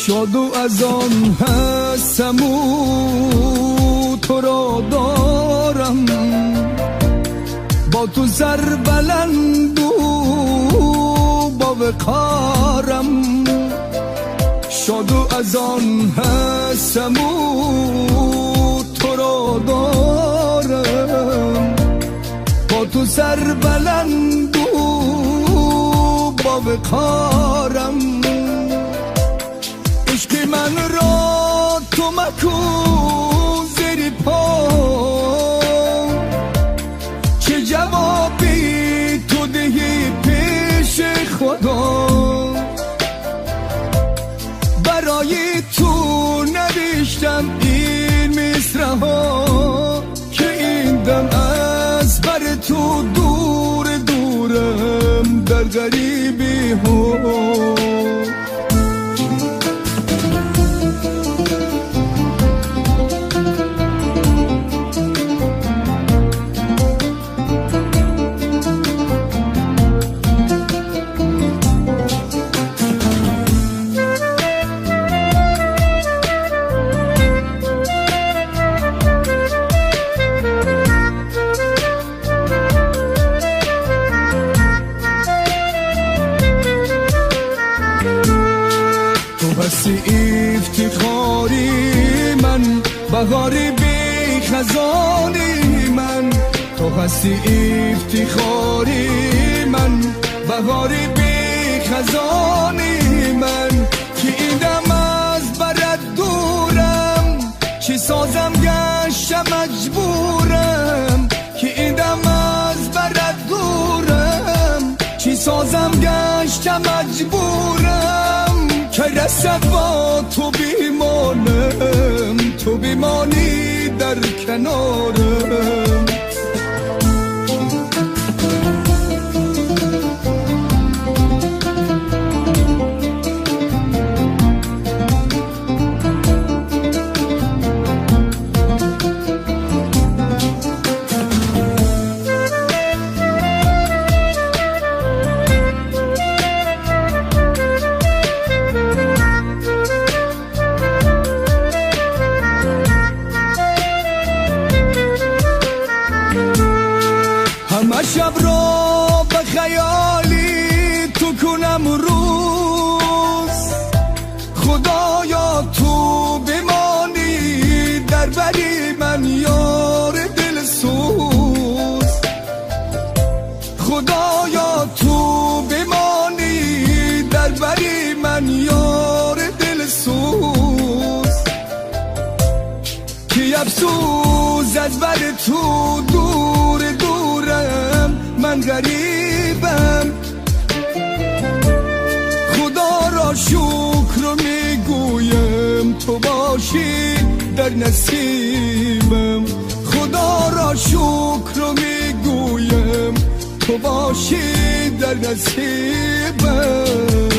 شادو از آن هستم و تو را دارم، با تو سر بلند و با وقارم. شادو از آن هستم و تو را دارم، با تو سر بلند و با وقارم. عشق من را تو مکن زیر پا، چه جوابی تو دهی پیش خدا. برای تو نوشتم این مصرع‌ها که این دم از بر تو دور دورم در غریبی ها. افتخاری من، بهاری بی خزانی من. تو هستی افتخاری من، بهاری بی خزانی من. که این دم از برت دورم، چی سازم گشتم مجبورم. که این دم از برت دورم، چی سازم گشتم مجبورم. که رسد با تو بیمانم، تو بیمانی در کنارم. همه شب را به خیالی تو کنم روز، خدایا تو بمانی در بری من یار دلسوز. خدایا تو بمانی در بری من یار دلسوز. که افسوس از بر تو دور دورم من غریبم. خدا را شکر میگویم تو باشی در نصیبم. خدا را شکر میگویم تو باشی در نصیبم.